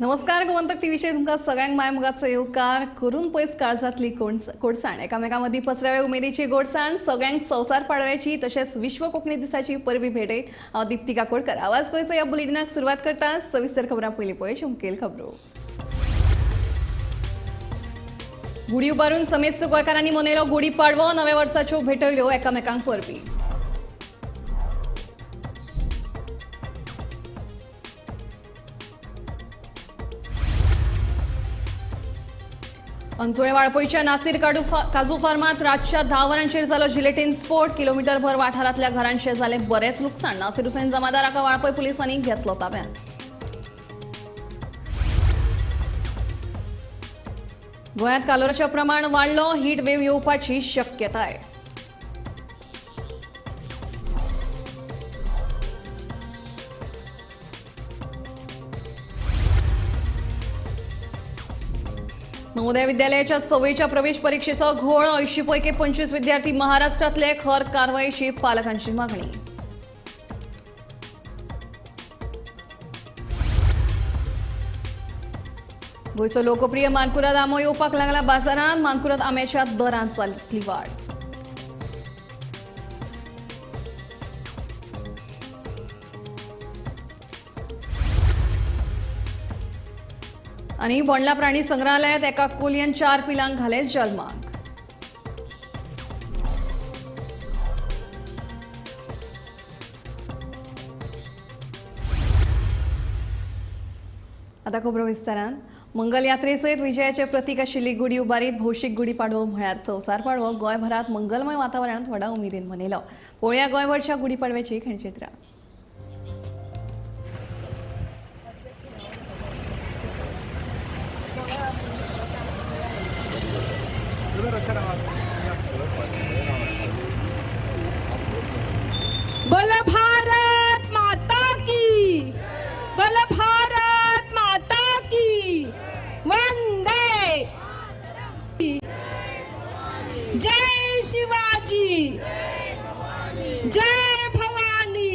नमस्कार गोमंतक टीव्हीचेर तुमकां सगळ्यांक माय मोगाचो येवकार करून पयस काळजांतली कोडसाण एकामेकां मदीं पसरावे उमेदीची गोडसाण सगळ्यांक संवसार पाडव्याची तशेंच विश्व कोंकणी दिसाची परबी भेटयत हांव दीप्ती काकोडकर आवाज गोंयचो ह्या बुलेटिनाक सुरवात करता. सविस्तर खबरां पयलीं पळय मुखेल खबरो. गुडी उबारून समेस्त गोंयकारांनी मनयलो गुडी पाडवो. नव्या वर्साच्यो भेटयल्यो एकामेकांक परबी. अंजोळे वाळपयच्या नासीर काजू फार्मात रातच्या 10 वरांचेर जालो जिलेटीन स्फोट. किलोमीटरभर वाठारांतल्या घरांचें जालें बरेंच लुकसाण. नासीर हुसेन जमादार हाका वाळपय पुलिसांनी घेतलो ताब्यांत. गोंयांत कालोराचें प्रमाण वाडलो. हीट वेव येवपाची शक्यताय. नवोदय विद्यालयाच्या सवयीच्या प्रवेश परीक्षेचो घोळ. 80 पैकी 25 विद्यार्थी महाराष्ट्रातले. खर कारवाईची पालकांची मागणी. गोंयचो लोकप्रिय मानकुराद आंबो येवपाक लागला बाजारांत. मानकुराद आंब्याच्या दरांत जाल्ली वाड. आनी बोंडला प्राणी संग्रहालयात एका कोलयेन 4 पिलांक घाले जल्माक. आतां खबरो विस्तारान. मंगलयात्रे सयत विजयाचे प्रतीक आशिल्ली गुडी उबारीत भौशीक गुडी पाडवो म्हळ्यार संवसार पाडवो गोंयभरात मंगलमय वातावरणांत व्हडा उमेदीन मनयलो. पळोवया गोंयभरच्या गुडी पाडव्याची खणचित्रां. बोल भारत माता की, बोल भारत माता की, वंदे, जय शिवाजी, जय भवानी.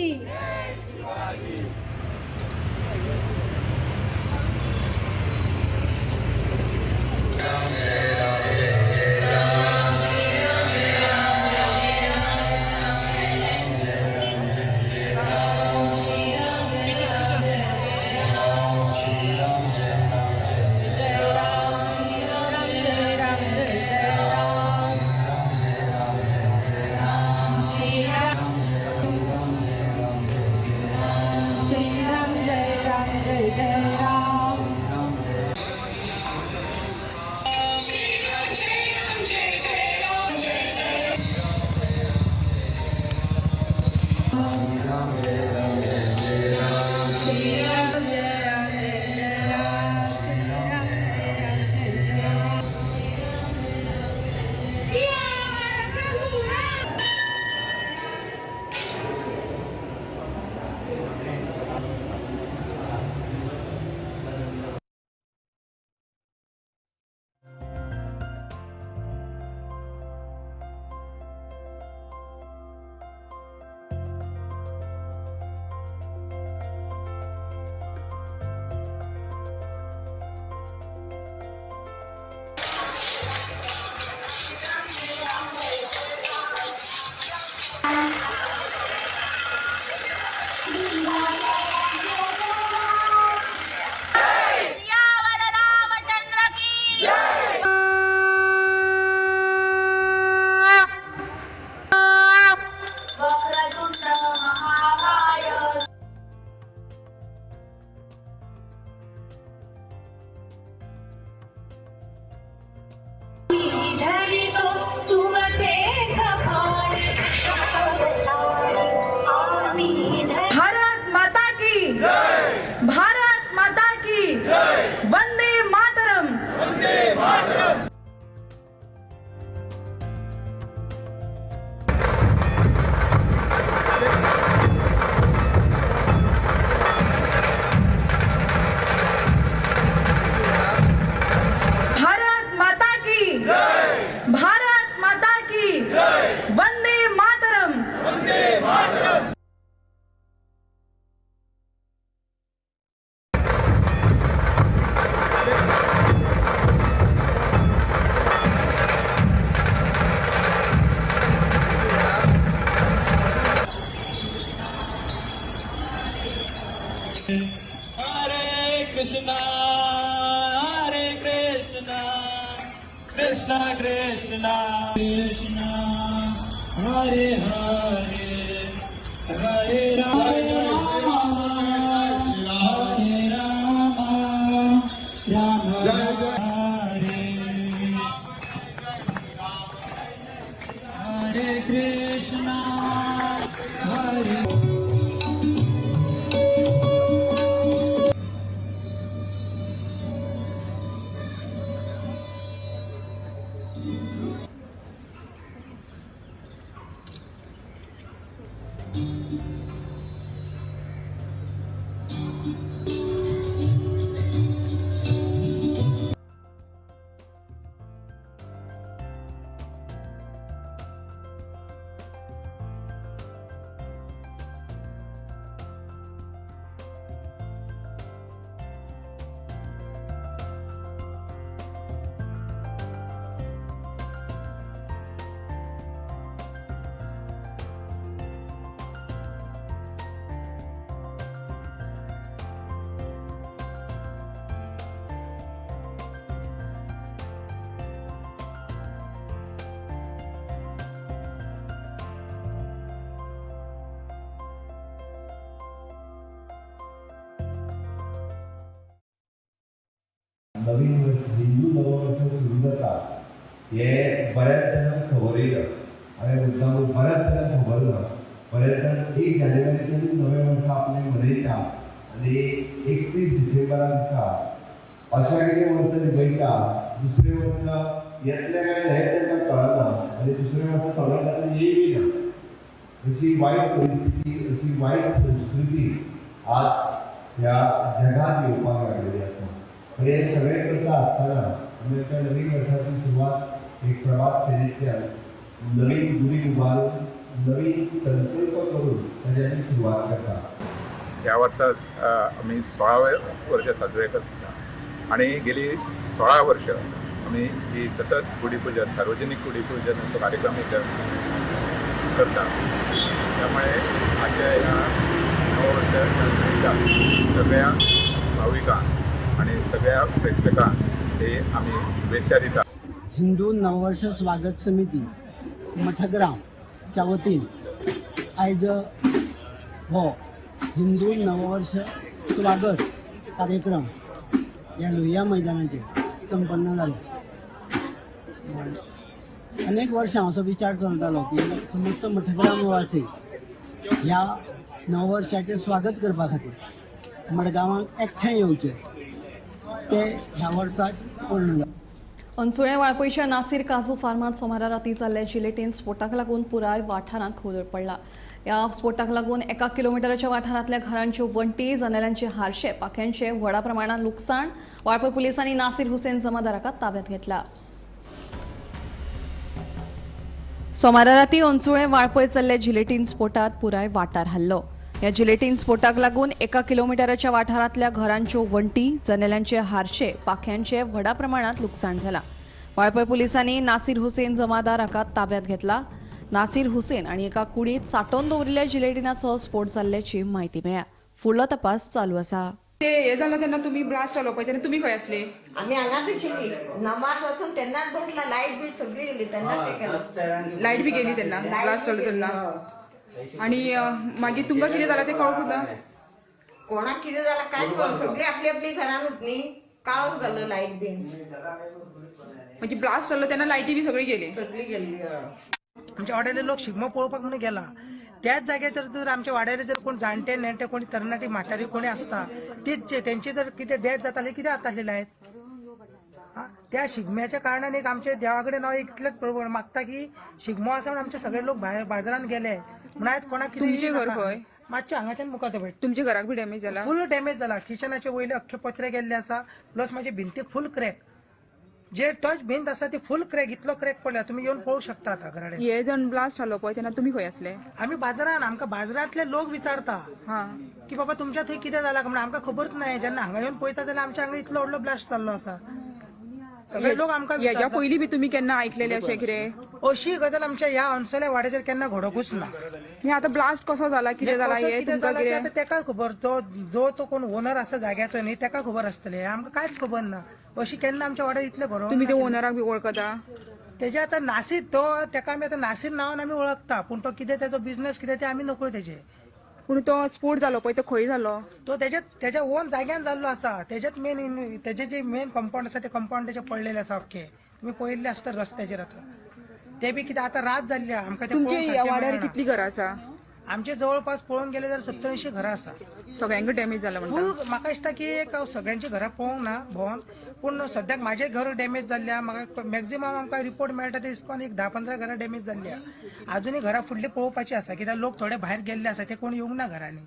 भारत माता की जय, भारत माता की जय, वंदे मातरम, वंदे मातरम. भारत माता की जय, भारत माता की जय, Vande Mataram, Vande Mataram. Hare Krishna Hare Krishna Krishna Krishna Krishna Hare Hare Hare Rama Hare Rama Rama Hare Hare Krishna Hare. नवीन वर्ष हिंदू नववर्ष सुरू जाता हे बऱ्याच जाणांक खबरूय ना. हांवें मुद्दाम बऱ्याच जाणांक खबर ना. बऱ्याच जाण 1 जानेवारीच्यानूच नवें वर्स आपलें मनयता आनी 31 डिसेंबरा दिसा अशा कितें वर्स निभयता, दुसरें वर्स येतलें काय हें तांकां कळना आनी दुसरें वर्स थोड्या जाणांक येयबी ना. अशी वायट परिस्थिती, अशी वायट संस्कृती आज ह्या जगात येवपाक लागलेली आसा. पण हे सगळें करता आसतना आमी आमच्या नवीन वर्साची सुरवात एक प्रभात फेरींतल्यान नवीन गुडी उबारून नवीन संकल्प करून ताची आमी सुरवात करता. ह्या वर्सा आमी 16 वर्ष साजरे करता आनी गेली 16 वर्ष आमी ही सतत गुडीपुजन, सार्वजनीक गुडीपुजनाचो कार्यक्रम इथं करता. त्यामुळे आजच्या ह्या नववर्षाच्या निमित्तान सगळ्या भाविकांक आणि सगळ्या प्रेक्षकांक हे आमी शुभेच्छा दिता. हिंदू नववर्ष स्वागत समिती मठग्रामच्या वतीन आयज हो हिंदू नववर्ष स्वागत कार्यक्रम ह्या लोहिया मैदानाचेर संपन्न जालो. अनेक वर्षां असो विचार चलतालो की समस्त मठग्रामवासी ह्या नववर्षाचें स्वागत करपा खातीर मडगांवाक एकठांय येवचे, ते ह्या वर्साक पूर्ण जालें. अंचुळें वाळपयच्या नासीर काजू फार्मांत सोमारा राती जाल्ल्या जिलेटीन स्फोटाक लागून पुराय वाठारांत खोदळ पडला. ह्या स्फोटाक लागून 1 किलोमिटराच्या वाठारांतल्या घरांच्यो वण्टी, जनेलांचे हारशे, पाख्यांचे व्हडा प्रमाणात लुकसाण. वाळपय पुलिसांनी नासीर हुसेन जमादाराक ताब्यात घेतला. सोमारा राती अंचुळें वाळपय जाल्ल्या जिलेटीन स्फोटात पुराय वाठार हल्लो. ह्या जिलेटीन स्फोटाक लागून 1 किलोमिटराच्या वाठारांतल्या घरांच्यो वण्टी, जनेलांचे हारशे, पाख्यांचे व्हडा प्रमाणात लुकसाण जाला. वाळपय पुलिसांनी नासीर हुसेन जमादार हाका ताब्यात घेतला. नासीर हुसेन आनी एका कुडींत सांठोवन दवरिल्ल्या जिलेटिनाचो स्फोट जाल्ल्याची म्हायती मेळ्ळ्या. फुडलो तपास चालू आसा. ते हे जालो तेन्ना तुमी ब्लास्ट जालो पळय तेन्ना तुमी खंय आसले? आमी हांगाच आशिल्ली. नमाज वचून तेन्नाच बसला, लायट बी सगळी गेली तेन्नाच ते केलो. लायट बी गेली तेन्ना ब्लास्ट जालो तेन्ना. आणि मागीर तुमकां कितें जालां तें कळूंक ना? कोणाक कितें जालां कांयच कळूंक, सगळीं आपली आपली घरानूच न्ही, काळोख जालो लायट बीन. म्हणजे ब्लास्ट जालो तेन्ना लायटी बी सगळी गेली? सगळी गेली. आमच्या वाड्याले लोक शिगमो पळोवपाक म्हणून गेला त्याच जाग्याचेर जर आमच्या वाड्याले जर कोण जाणटे नेणटे कोणी तरणाटी म्हातारी कोणी आसता तेच तेंचे जर कितें डेथ जाताले कितें जातालें आयज त्या शिगम्याच्या कारणान एक आमच्या देवा कडेन हांव इतलेच मागता की शिगमो आसा म्हणून आमचे सगळे लोक भायर बाजारान गेले म्हणून आयज कोणाक कितें घर खंय मातशें हांगाच्यान मुखार पळय तुमच्या घराक बी डॅमेज जाला? फूल डॅमेज जाला. किचनाचे वयले अख्खे पत्रे गेल्ले आसा, प्लस माझे भिंतीक फूल क्रॅक, जे टच भिंत आसा ती फूल क्रॅक, इतलो क्रॅक पडला तुमी येवन पळोवंक शकता. आतां घरा हे जण ब्लास्ट जालो पळय तेन्ना तुमी खंय आसले? आमी बाजारान. आमकां बाजारांतले लोक विचारता की बाबा तुमच्या थंय कितें जालां म्हणून, आमकां खबरूच ना. जेन्ना हांगा येवन पळयता जाल्यार आमच्या हांगा इतलो व्हडलो ब्लास्ट जाल्लो आसा. सगळे लोक आमकां हेच्या पयलीं बी तुमी केन्ना आयकलेले अशें कितें? अशी गजाल आमच्या ह्या अन्सोल्या वाड्याचेर केन्ना घडोवंकूच ना. हे आतां ब्लास्ट कसो जाला, कितें जाला कसो हे कितें तुमकां जाला तें कितें? आतां तेका खबर, तो जो तो कोण ओनर आसा जाग्याचो न्ही तेका खबर आसतलें, आमकां कांयच खबर ना. अशी केन्ना आमच्या वाड्यार इतलें घडोवंक तुमी ना ते केन्ना. ओनराक बी वळखता? तेजे आतां नासीर, तो तेका आमी आतां नासीर नांवान आमी वळखता, पूण तो कितें तेजो बिजनस कितें तें आमी नकळो तेजे. पूण तो स्फोट जालो पळय तो खंय जालो? तो तेज्या ओन जाग्यान जाल्लो आसा. तेजेच मेन तेजे जे मेन कंपाउंड आसा ते कंपाउंड तेजे पडलेले आसा अख्खे, तुमी पळयल्ले आसता रस्त्याचेर. आतां ते बी कितें आतां रात जाल्ली आहा, आमकां ते तुमच्या पळोवंक ह्या सारकें वाड्यार मेळना. कितलीं घरां आसा? आमचे जवळपास पळोवंक गेले जाल्यार 70-80 घरां आसा. सगळ्यांक डॅमेज जाला म्हणटा? फूल म्हाका दिसता की एक सगळ्यांची घरां पळोवंक ना भोंवन, पूण सद्याक म्हाजें घर डॅमेज जाल्लें आहा. म्हाका मॅक्झिमम आमकां रिपोर्ट मेळटा ते हिसपान एक 10-15 घरां डॅमेज जाल्ली आहा. आजुनूय घरां फुडलीं पळोवपाची आसा, कित्याक लोक थोडे भायर गेल्ले आसा, ते कोण येवंक ना घरांनी.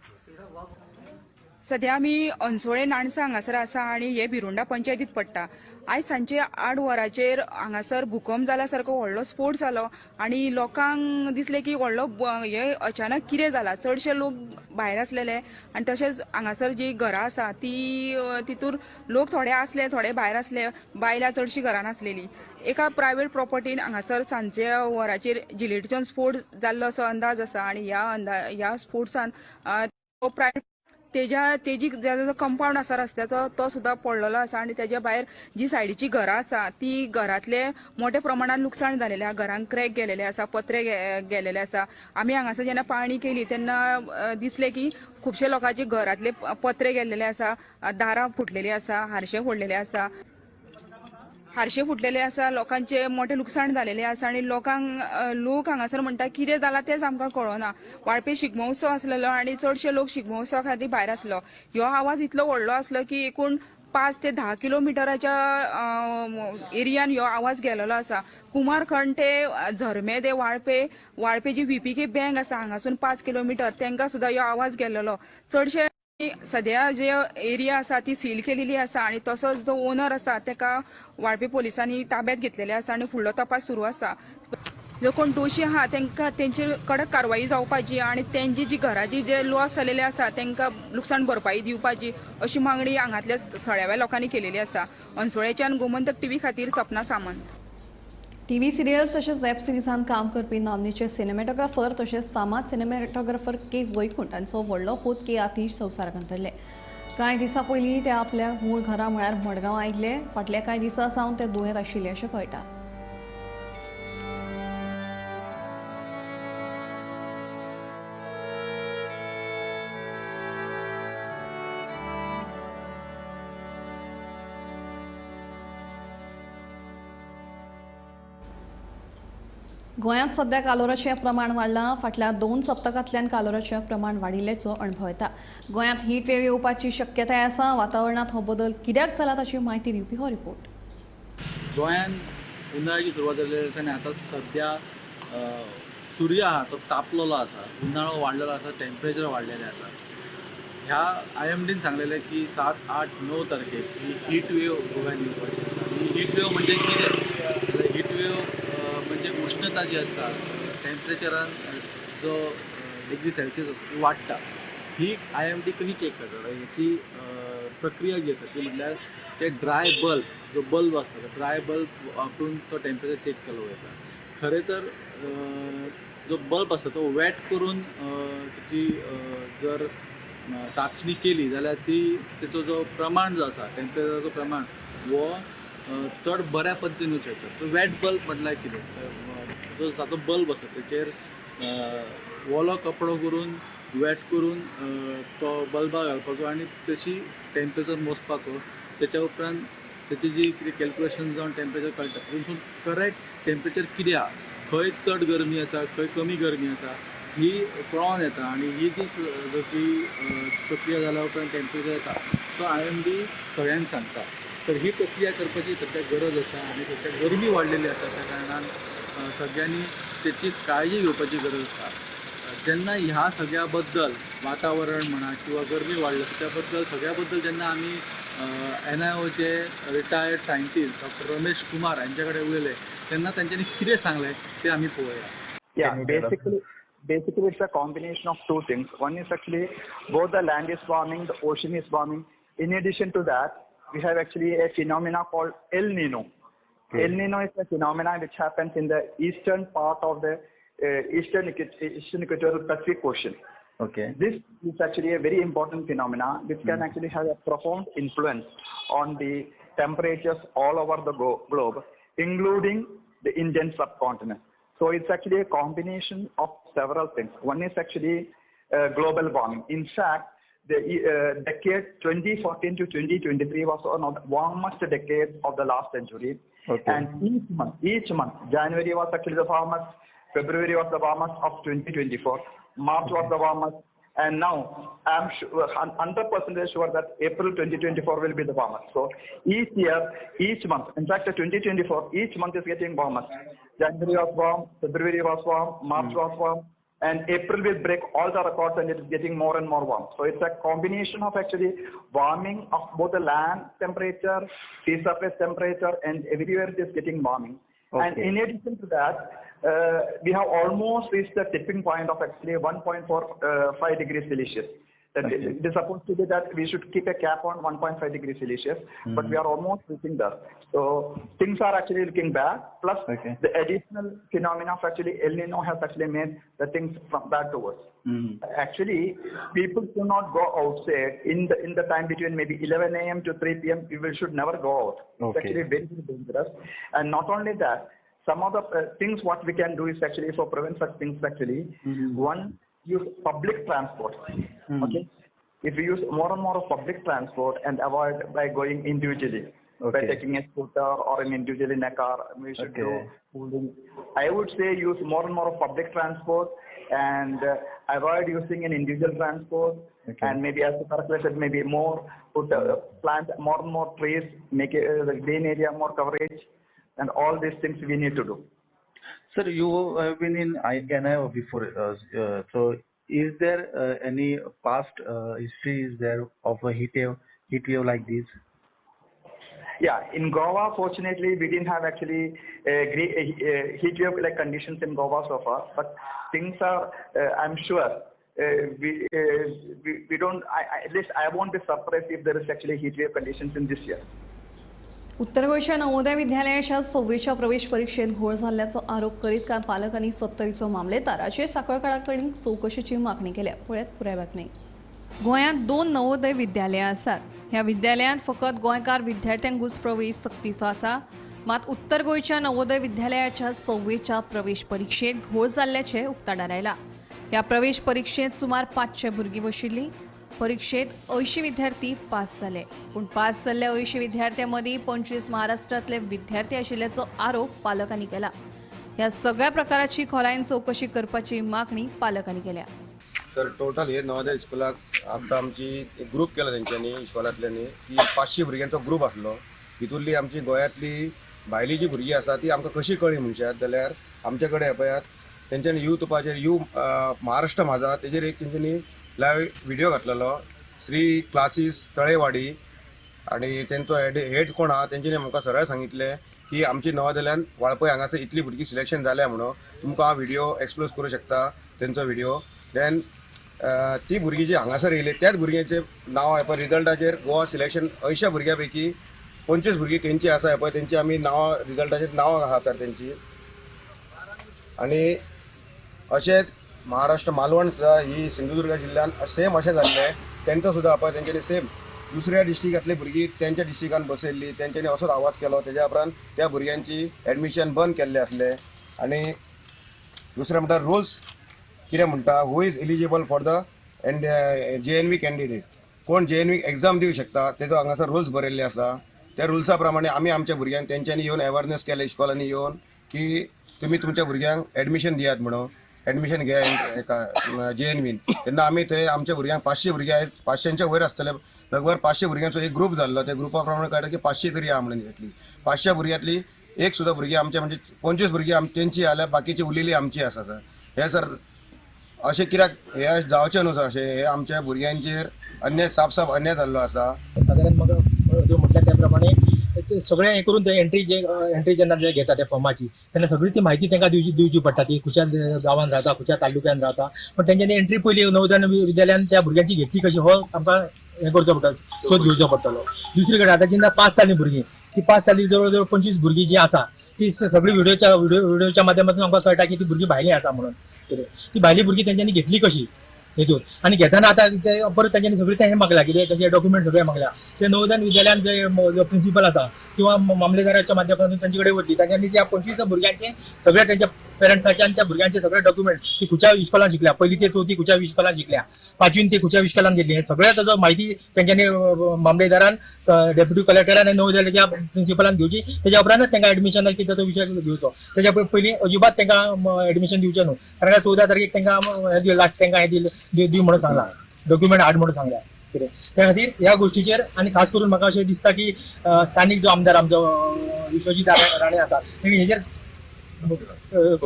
सद्या आमी अन्सोळे नाणसा हांगासर आसा आनी हे भिरोंडा पंचायतीत पडटा. आयज सांजचे 8 वरांचेर हांगासर भूकंप जाला सारको व्हडलो स्फोट जालो आनी लोकांक दिसलें की व्हडलो हे अचानक कितें जाला. चडशे लोक भायर आसलेले आनी तशेंच हांगासर जी घरां आसा ती तितूर लोक थोडे आसले, थोडे भायर आसले, बायलां चडशीं घरान आसलेली. एका प्रायवेट प्रॉपर्टीन हांगासर सांजचे वरांचेर जिलेटीच्यान स्फोट जाल्लो असो अंदाज आसा आनी ह्या स्फोट्सान प्रायवेट तेजी जो कंपाउंड आसा रस्त्याचो तो सुद्दां पडलेलो आसा आनी तेज्या भायर जी सायडीची घरां आसा ती घरांतले मोठ्या प्रमाणान लुकसाण जालेलें आसा. घरांक क्रॅक गेलेले आसा, पत्रे गेलेले आसा. आमी हांगासर जेन्ना पाळणी केली तेन्ना दिसलें की खुबशे लोकांचे घरांतले पत्रे गेल्लेले आसा, दारां फुटलेली आसा, हारशे फोडलेले आसा, हारशे फुटलेले आसा, लोकांचे मोठे लुकसाण जालेले आसा आनी लोक हांगासर म्हणटा कितें जाला तेंच आमकां कळना. वाळपे शिगमोत्सव आसलेलो आनी चडशे लोक शिगमोत्सवा खातीर भायर आसलो. ह्यो आवाज इतलो व्हडलो आसलो की एकूण 5 ते 10 किलोमिटराच्या एरियान ह्यो आवाज गेलेलो आसा. कुमारखंड ते झरमे ते वाळपे, वाळपे जी VPK bank आसा हांगासून 5 किलोमिटर तांकां सुद्दां ह्यो आवाज गेलेलो. चडशे सद्या जे एरिया आसा ती सील केलेली आसा आनी तसोच जो ओनर आसा ताका वाळपे पोलिसांनी ताब्यात घेतलेले आसा आनी फुडलो तपास सुरू आसा. जो कोण दोशी आहा तांकां तेंचेर कडक कारवाई जावपाची आनी तेंची जी घराची जे लॉस जालेले आसा तांकां लुकसाण भरपाई दिवपाची अशी मागणी हांगांतल्या थळाव्या लोकांनी केलेली आसा. अन्सोळेच्यान गोमंतक टीव्ही खातीर सपना सामंत. टीव्ही सिरियल्स तशेंच वेब सिरिजांत काम करपी नामनेचे सिनेमॅटोग्राफर तशेंच फामाद सिनेमॅटोग्राफर के वैकुंठ हांचो व्हडलो पूत के आतीश संवसाराक अंतरले. कांय दिसां पयलीं ते आपल्या मूळ घरा म्हळ्यार मडगांव आयिल्ले. फाटल्या कांय दिसां सावन ते दुयेंत आशिल्ले अशें कळटा. गोंयांत सध्या कालोराचें प्रमाण वाडलां. फाटल्या 2 सप्तकांतल्यान कालोराचें प्रमाण वाडिल्ल्याचो अणभव येता. गोंयांत हीट वेव येवपाची शक्यताय आसा. वातावरणांत हो बदल कित्याक जाला ताची म्हायती दिवपी हो रिपोर्ट. गोंयांत उन्हाळ्याची सुरवात जाल्ली आसा आनी आतां सद्या सूर्य आहा तो तापलेलो आसा, उन्हाळो वाडलेलो आसा, टेम्परेचर वाडलेलें आसा. ह्या IMDन सांगलेलें की 7, 8, 9 तारखेक ही हीट वेव गोव्यान येवपाची आसा. ही हीट वेव म्हणजे कितें? हीट वेव म्हणजे उष्णता जी आसता टेम्परेचरान जो डिग्री सेल्सियस आसता ती वाडटा. ही IMD कशी चॅक करता हेची प्रक्रिया जी आसा ती म्हटल्यार ते ड्राय बल्ब जो बल्ब आसता तो ड्राय बल्ब वापरून तो टेम्परेचर चॅक केलो वता. खरें तर जो बल्ब आसता तो वेट करून तेची जर चांचणी केली जाल्यार ती तेचो जो प्रमाण जो आसा टेम्परेचराचो प्रमाण हो चड बऱ्या पद्दतीन वचूं शकता. तो वेट बल्ब म्हटल्यार कितें, जो सादो बल्ब आसा तेचेर ओलो कपडो करून वेट करून तो बल्बा घालपाचो आनी तेची टेम्परेचर मोजपाचो. तेच्या उपरांत तेची जी कितें कॅल्कुलेशन जावन टेम्परेचर कळटा. तितून करेक्ट टेम्परेचर कितें आहा, खंय चड गरमी आसा खंय कमी गरमी आसा ही कळोन येता. आनी ही जी जी प्रक्रिया जाल्या उपरांत टेम्परेचर येता तो IMD सगळ्यांक सांगता. तर ही प्रक्रिया करपाची सद्या गरज आसा आनी सद्या गरमी वाडलेली आसा त्या कारणान सगळ्यांनी तेची काळजी घेवपाची गरज आसा. जेन्ना ह्या सगळ्या बद्दल वातावरण म्हणा किंवा गरमी वाडल्या त्या बद्दल सगळ्या बद्दल जेन्ना आमी NIOचे retired scientist doctor Ramesh Kumar हांचे कडेन उलयले तेन्ना तांच्यांनी कितें सांगलें तें आमी पळोवया. Yeah, basically it's a combination of two things. One is actually both the land is warming, the ocean is warming. In addition to that, we have actually a phenomena called El Nino. El Nino is a phenomena which happens in the eastern part of the eastern equatorial Pacific Ocean. Okay. This is actually a very important phenomena which can actually have a profound influence on the temperatures all over the globe, including the Indian subcontinent. So it's actually a combination of several things. One is actually global warming. In fact, the decade 2014 to 2023 was one of the warmest decades of the last century. Okay. And each month, January was actually the warmest, February was the warmest of 2024, March was the warmest, and now I'm sure, 100% sure that April 2024 will be the warmest. So each year, each month, in fact, 2024, each month is getting warmest. January was warm, February was warm, March was warm, and April will break all the records, and it is getting more and more warm. So it's a combination of actually warming of both the land temperature, sea surface temperature, and everywhere it is getting warming. Okay. And in addition to that, we have almost reached the tipping point of actually 1.45 degrees Celsius. That Okay. it is supposed to be that we should keep a cap on 1.5 degrees Celsius, but we are almost reaching there. So things are actually looking bad. Plus, the additional phenomena of actually El Nino has actually made the things from bad to worse. Actually, people do not go outside in the time between maybe 11 a.m. to 3 p.m. People should never go out. Okay. It's actually very, very dangerous. And not only that, some of the things what we can do is actually for prevent such things actually, one, use public transport. Okay, if we use more and more of public transport and avoid by going individually, by taking a scooter or an individual in a car, we should do pooling. I would say use more and more of public transport and avoid using an individual transport. And maybe, as the said, maybe more put plant more and more trees, make the green area more coverage, and all these things we need to do. Sir, you have been in NIO before, so is there any past history is there of a heat wave like this? Yeah, in Goa, fortunately, we didn't have actually a heat wave like conditions in Goa so far. But things are, I'm sure, we don't. At least I won't be surprised if there is actually heat wave conditions in this year. उत्तर गोंयच्या नवोदय विद्यालयाच्या सव्वीच्या प्रवेश परीक्षेत घोळ झाल्याचो आरोप करीत कांय पालकांनी सत्तरीचो मामलेदार राजेश साखळकारा कडेन चवकशेची मागणी केल्या. पळयात पुराय बातमी. गोंयांत 2 नवोदय विद्यालयां आसात. ह्या विद्यालयांत फकत गोंयकार विद्यार्थ्यांकूच प्रवेश सक्तीचो आसा. मात उत्तर गोंयच्या नवोदय विद्यालयाच्या सव्वेच्या प्रवेश परीक्षेत घोळ जाल्ल्याचें उक्ताडार आयलां. ह्या प्रवेश परीक्षेत सुमार 500 भुरगीं बशिल्लीं. परीक्षेत 80 विद्यार्थी पास जाले. पूण पास जाल्ल्या 80 विद्यार्थ्यां मदीं 25 महाराष्ट्रांतले विद्यार्थी आशिल्ल्याचो आरोप पालकांनी केला. ह्या सगळ्या प्रकाराची खोलायेन चवकशी करपाची मागणी पालकांनी केल्या. तर टोटल हे नवोदय स्कुलाक आतां आमची एक ग्रूप केला तेंच्यांनी इस्कॉलांतल्यांनी की 500 भुरग्यांचो ग्रूप आसलो. हितूंतली आमची गोंयांतली भायली जी भुरगीं आसा ती आमकां कशी कळ्ळी म्हणशात जाल्यार आमचे कडेन पळयात तेंच्यांनी युट्यूबाचेर महाराष्ट्र माझा तेजेर एक तेंच्यांनी लायव्ह व्हिडिओ घातलेलो श्री क्लासीस तळेवाडी आणि तेंचो हेड कोण आहा तेंच्यांनी आमकां सरळ सांगितलें की आमची नवोदयान वाळपय हांगासर इतली भुरगीं सिलेक्शन जाल्या म्हणून तुमकां हांव व्हिडिओ एक्सप्लोज करूं शकता तेंचो व्हिडिओ. देन ती भुरगीं जी हांगासर येयली त्याच भुरग्यांचें नांव पळय रिजल्टाचेर गोवा सिलेक्शन 80 भुरग्यां पैकी 25 भुरगीं तेंची आसा पळय तेंची आमी नांवां रिजल्टाचेर नांवां आहा सर तेंची. आनी अशेंच महाराष्ट्र मालवण सुद्दां ही सिंधुदुर्ग जिल्ल्यान सेम अशें जाल्लें तेंचो सुद्दां पळय तेंच्यांनी सेम दुसऱ्या डिस्ट्रिक्टांतली भुरगीं तेंच्या डिस्ट्रिक्टान बसयल्ली तेंच्यांनी असोच आवाज केलो तेज्या उपरांत त्या भुरग्यांची एडमिशन बंद केल्लें आसलें. आनी दुसरें म्हणटा रुल्स कितें म्हणटा who is eligible for the JNV candidate, कोण JNV exam दिवं शकता तेजो हांगासर रुल्स बरयल्ले आसा. त्या रुल्सा प्रमाणे आमी आमच्या भुरग्यांक तेंच्यांनी येवन अवेरनेस केलें इस्कॉलांनी येवन की तुमी तुमच्या भुरग्यांक एडमिशन दियात म्हणून एडमिशन घेया एका JNVन. तेन्ना आमी थंय आमच्या भुरग्यांक 500 भुरगे आहेत 500च्या वयर आसतले लगभग 500 भुरग्यांचो एक ग्रूप जाल्लो त्या ग्रुपा प्रमाणे कळटा की 500 तरी आहा म्हणून घेतली. 500 भुरग्यांतली एक सुद्दां भुरगीं आमच्या म्हणजे 25 भुरगीं तेंची जाल्यार बाकीची उरलेली आमची आसा सर. हे सर अशें कित्याक हे जावचें न्हू सर अशें हे आमच्या भुरग्यांचेर अन्याय साफ साफ अन्याय जाल्लो आसा. सादारण म्हाका म्हटल्यार त्या प्रमाणे सगळें हें करून ते एंट्री जे एंट्री जेन्ना जे घेता त्या फॉर्माची तेन्ना सगळी ती म्हायती तांकां दिवची पडटा की खंयच्या गांवांत रावता खंयच्या तालुक्यान रावता. पण तेंच्यांनी एंट्री पयली नवोदय विद्यालयान त्या भुरग्यांची घेतली कशी हो आमकां हें करचो पडटा, शोध घेवचो पडटलो. दुसरी कडेन आतां जेन्ना पास जालीं भुरगीं ती पास जाल्ली जवळ जवळ 25 भुरगीं जी आसा ती सगळी व्हिडिओच्या माध्यमातून आमकां कळटा की ती भुरगीं भायलीं आसा म्हणून. कितें ती भायली भुरगीं तेंच्यांनी घेतली कशी हेतून आनी घेतना आतां ते परत तेंच्यांनी सगळें तें हें मागलां, कितें तेंचे डॉक्युमेंट सगळे मागल्या. ते नवोदय विद्यालयान जे प्रिन्सिपल आसा किंवा मामलेदाराच्या माध्यमातून तेंचे कडेन वतली, तांच्यांनी त्या 25 भुरग्यांचे सगळे तेंच्या पेरंट्साचे आनी त्या भुरग्यांचे सगळे डॉक्युमेंट, ती खंयच्या इस्कॉलान शिकल्या, पयली ते चवथी खंयच्या इस्कॉलान शिकल्या, पांचवीन ते खंयच्या इस्कॉलान घेतली, हे सगळे ताजो म्हायती तेंच्यांनी मामलेदारान, डेप्युटी कलेक्टरान आनी नवोदयाच्या प्रिन्सिपलान घेवची. तेज्या उपरांतच तांकां एडमिशनाक कितें तो विशय घेवचो. तेज्या पयलीं अजिबात तांकां एडमिशन दिवचें न्हू, कारण 14 तारखेक तांकां लास्ट तांकां हें दिव म्हणून सांगलां, डॉक्युमेंट हाड म्हणून सांगल्या कितें. त्या खातीर ह्या गोश्टीचेर आनी खास करून म्हाका अशें दिसता की स्थानीक जो आमदार आमचो विश्वजीत राणे आसा तेणी हेजेर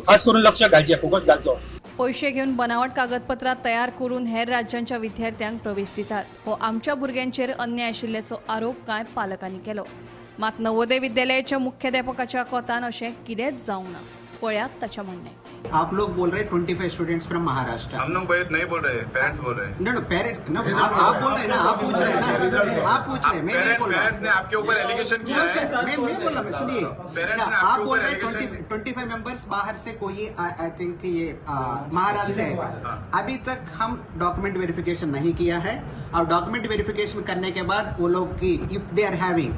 खास करून लक्ष घालचें, फोकस घालचो. पयशे घेवन बनावट कागदपत्रां तयार करून हेर राज्यांच्या विद्यार्थ्यांक प्रवेश दितात हो आमच्या भुरग्यांचेर अन्याय आशिल्ल्याचो आरोप कांय पालकांनी केलो. मात नवोदय विद्यालयाच्या मुख्याध्यापकाच्या कोतान अशें कितेंच जावंक ना. पळयात ताचें म्हणणें. आप लोग बोल रहे 25 स्टूडेंट्स फ्रॉम महाराष्ट्र. हम लोग नहीं बोल रहे, पेरेंट्स बोल रहे हैं. नो पेरेंट्स नो, आप बोल रहे हैं ना, आप पूछ रहे हैं ना, आप पूछ रहे हैं, मैं नहीं बोल रहा. पेरेंट्स ने आपके ऊपर एलिगेशन किया है. मैं नहीं बोल रहा, सुनिए, आप बोल रहे हैं 25 मेंबर्स बाहर से कोई, I think ये महाराष्ट्र से है. अभी तक हम डॉक्यूमेंट वेरिफिकेशन नहीं किया है और डॉक्यूमेंट वेरिफिकेशन करने के बाद वो लोग की if they are having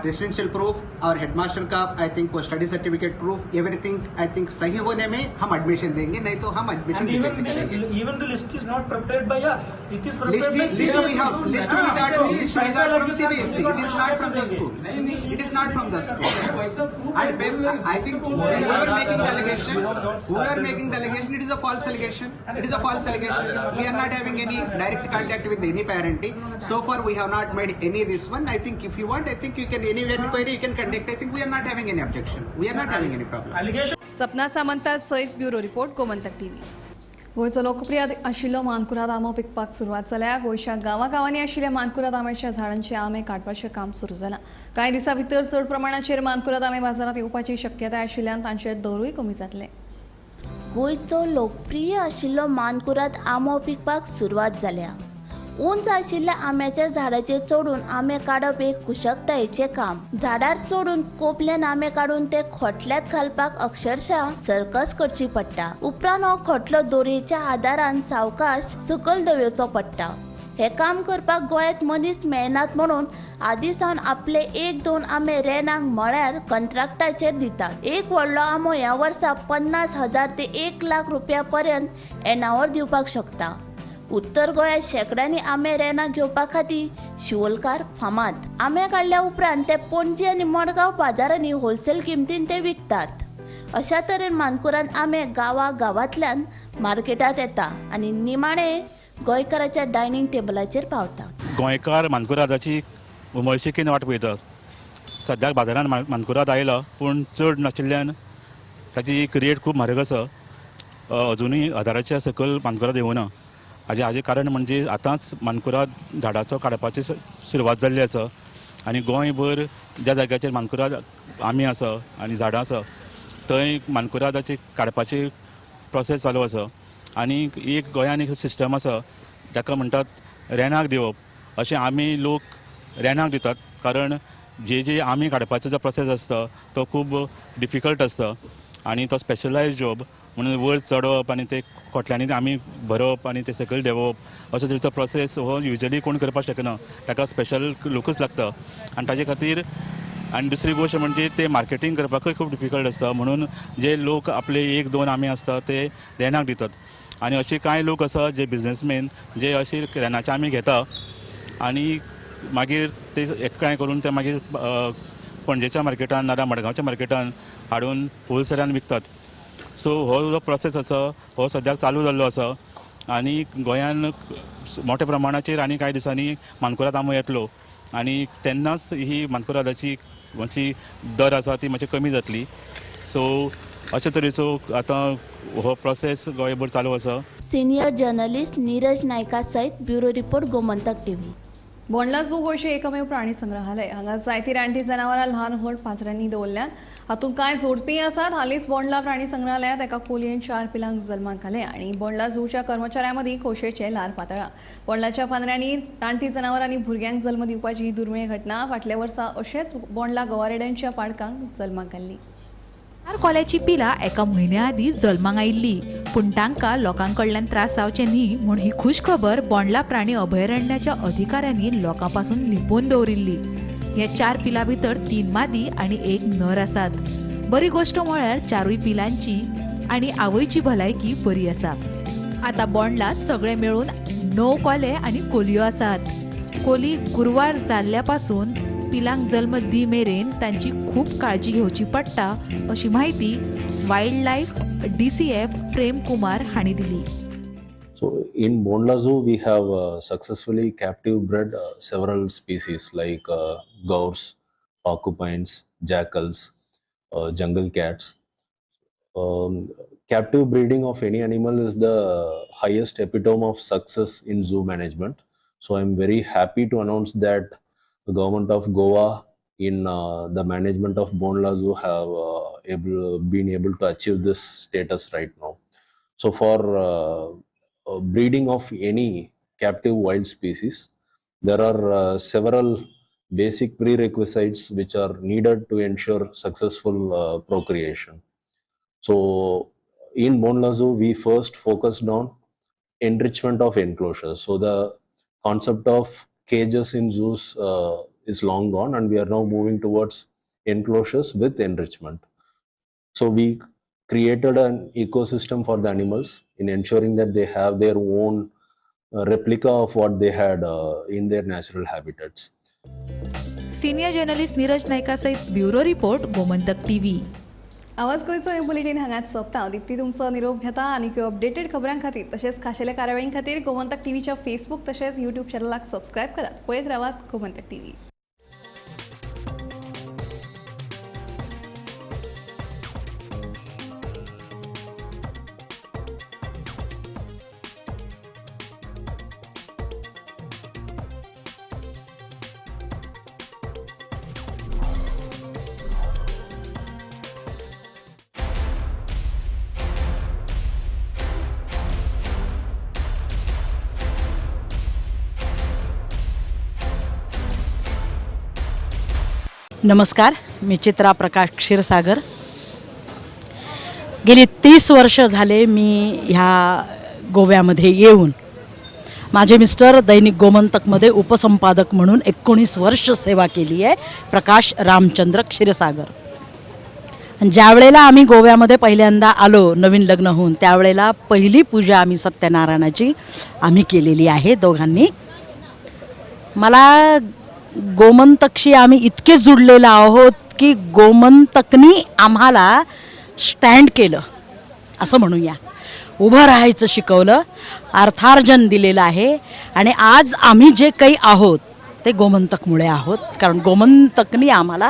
residential proof Aur headmaster का I think वो study certificate proof everything I think सही होने में हम एडमिशन देंगे, नहीं तो हम एडमिशन रिजेक्ट करेंगे. Even the list is not prepared by us, it is prepared by list we have, list we got, list we got from CBSE, it is not from the school, it is not from the school. And I think whoever making the allegation, whoever making the allegation, it is a false allegation, it is a false allegation. We are not having any direct contact with any parent. So far we have not made any this one. I think if you want, I think you can any inquiry you can conduct. I think we are not having any objection. We are not having any problem. Sapna Samanta सयत bureau report, Gomantak TV. गोंयचो लोकप्रिय आशिल्लो मानकुराद आंबो पिकपाक सुरवात जाल्या. गोंयच्या गांवागांवांनी आशिल्ल्या मानकुराद आंब्याच्या झाडांचे आंबे काडपाचें काम सुरू जालां. कांय दिसां भितर चड प्रमाणाचेर मानकुराद आंबे बाजारांत येवपाची शक्यताय आशिल्ल्यान तांचे दरूय कमी जातले. गोंयचो लोकप्रिय आशिल्लो मानकुराद आंबो पिकपाक सुरवात जाल्या. उंच आशिल्ल्या आंब्याच्या झाडाचेर चडून आंबे काडप एक कुशळतायेचें काम. झाडार चडून कोपल्यान आंबे काडून ते खोटल्यांत घालपाक अक्षरशः सर्कस करची पडटा. उपरांत हो खोटलो दोरयेच्या आदारान सावकाश सकयल दवरचो पडटा. हें काम करपाक गोंयांत मनीस मेळनात म्हणून आदी सावन आपले 1-2 आंबे रेनाक म्हळ्यार कंत्राटाचेर दितात. एक व्हडलो आंबो ह्या वर्सा 50,000 ते 1 लाख रुपया पर्यंत येणावळ दिवपाक शकता. उत्तर गोंयांत शेंकड्यांनी आंबे रेनाक घेवपा खातीर शिवोलकार फामाद. आंबे काडल्या उपरांत ते पणजी आनी मडगांव बाजारांनी होलसेल किमतीन ते विकतात. अशा तरेन मानकुराद आंबे गांवा गांवांतल्यान मार्केटांत येता आनी निमाणे गोंयकाराच्या डायनिंग टेबलाचेर पावता. गोंयकार मानकुरादाची उमळशिकेन वाट पळयतात. सद्याक बाजारान मानकुराद आयला पूण चड नाशिल्ल्यान ताची रेट खूब म्हारग आसा. अजुनूय 1000च्या सकयल मानकुराद येवना. हाजें कारण म्हणजे आतांच मानकुराद झाडाचो काडपाची सुरवात जाल्ली आसा आनी गोंयभर ज्या जाग्याचेर मानकुराद आंबे आसा आनी झाडां आसा थंय मानकुरादाची काडपाची प्रोसेस चालू आसा. आनी एक गोंयान एक सिस्टम आसा ताका म्हणटात रेनाक दिवप. अशें आमी लोक रेनाक दितात कारण जे जे आमी काडपाचो जो प्रोसेस आसता तो खूब डिफिकल्ट आसता आनी तो स्पेशलायज जॉब म्हणून वयर चडप आनी ते खोटल्यांनी आमी भरप आनी ते सकयल देंवप असो तरेचो प्रोसेस हो युजली कोण करपाक शकना. ताका स्पेशल लोकूच लागता आनी ताजे खातीर. आनी दुसरी गोश्ट म्हणजे ते मार्केटींग करपाकूय खूब डिफिकल्ट आसता म्हणून जे लोक आपले 1-2 आंबे आसता ते रेनाक दितात. आनी अशे कांय लोक आसा जे बिजनेसमॅन जे अशे रेनाचे आमी घेता आनी मागीर ते एकठांय करून ते मागीर पणजेच्या मार्केटान नाजाल्यार मडगांवच्या मार्केटान हाडून होलसेलान विकतात. सो हो जो प्रोसेस आसा हो सद्याक चालू जाल्लो आसा आनी गोंयान मोठ्या प्रमाणाचेर आनी कांय दिसांनी मानकुराद आंबो येतलो आनी तेन्नाच ही मानकुरादाची मातशी दर आसा ती मातशी कमी जातली. सो अशे तरेचो आतां हो प्रोसेस गोंयभर चालू आसा. सिनियर जर्नलिस्ट नीरज नायका सयत bureau report, Gomantak TV. Bondla zoo गोंयचें एकमेव प्राणी संग्रहालय. हांगा जायतीं रानटी जनावरां ल्हान व्हड पांजऱ्यांनी दवरल्यांत. हातूंत कांय जोडपीय आसात. हालींच बोंडला प्राणी संग्रहालयांत एका कोलयेन 4 पिलांक जल्माक घालें आनी बोंडला झूच्या कर्मचाऱ्यां मदीं खोशयेचें ल्हार पातळ्ळां. बोंडलाच्या पांजऱ्यांनी रानटी जनावरांनी भुरग्यांक जल्म दिवपाची ही दुर्मीळ घटना फाटल्या वर्सा अशेंच बोंडला गोवारेड्यांच्या पाडकांक जल्माक घाल्ली. 4 कोल्याची पिलां एका म्हयन्या आदीं जल्माक आयिल्ली, पूण तांकां लोकां कडल्यान त्रास जावचे न्ही म्हूण ही खूश खबर बोंडला प्राणी अभयारण्याच्या अधिकाऱ्यांनी लोकां पासून लिपोवन दवरिल्ली. ह्या 4 पिलां भितर 3 मादी आनी 1 नर आसात. बरी गोश्ट म्हळ्यार 4 पिलांची आनी आवयची भलायकी बरी आसा. आतां बोंडला सगळे मेळून 9 कोले आनी कोलयो आसात. कोली गुरवार जाल्ल्या पासून पिलांक जल्म दी मेरेन तांची खूब काळजी घेवची पडटा अशी म्हायती wild life DCF Prem Kumar हांणी दिली. So in Bondla Zoo we have successfully captive bred several species like gaurs, porcupines, jackals, jungle cats. Captive breeding of any animal is the highest epitome of success in zoo management. So I am very happy to announce that the government of Goa in the management of Bondla Zoo have been able to achieve this status right now. So for breeding of any captive wild species, there are several basic prerequisites which are needed to ensure successful procreation. So in Bondla Zoo, we first focused on enrichment of enclosures. So the concept of cages in zoos is long gone, and we are now moving towards enclosures with enrichment. So we created an ecosystem for the animals in ensuring that they have their own replica of what they had in their natural habitats. Senior journalist Neeraj Naika सहित bureau report, Gomantak TV. आवाज गोंयचो हे bulletin हांगाच सोंपता. दीप्ती तुमचो निरोप घेता आनी अपडेटेड खबरां खातीर तशेंच खाशेल्या कार्यावळीं खातीर गोमंतक टीव्हीच्या फेसबूक तशेंच यूट्यूब चॅनलाक सबस्क्रायब करात. पळयत रावात गोमंतक टीव्ही. नमस्कार, मी चित्रा प्रकाश क्षीरसागर. गेली 30 वर्ष झाले मी ह्या गोव्यामध्ये येऊन. माझे मिस्टर दैनिक गोमंतकमध्ये उपसंपादक म्हणून 19 वर्ष सेवा केली आहे, प्रकाश रामचंद्र क्षीरसागर. ज्यावेळेला आम्ही गोव्यामध्ये पहिल्यांदा आलो नवीन लग्न होऊन, त्यावेळेला पहिली पूजा आम्ही सत्यनारायणाची आम्ही केलेली आहे दोघांनी. मला गोमंतकशी आम्ही इतके जुडलेलो आहोत की गोमंतकनी आम्हाला स्टँड केलं असं म्हणूया, उभं राहायचं शिकवलं, अर्थार्जन दिलेलं आहे. आणि आज आम्ही जे काही आहोत ते गोमंतकमुळे आहोत, कारण गोमंतकनी आम्हाला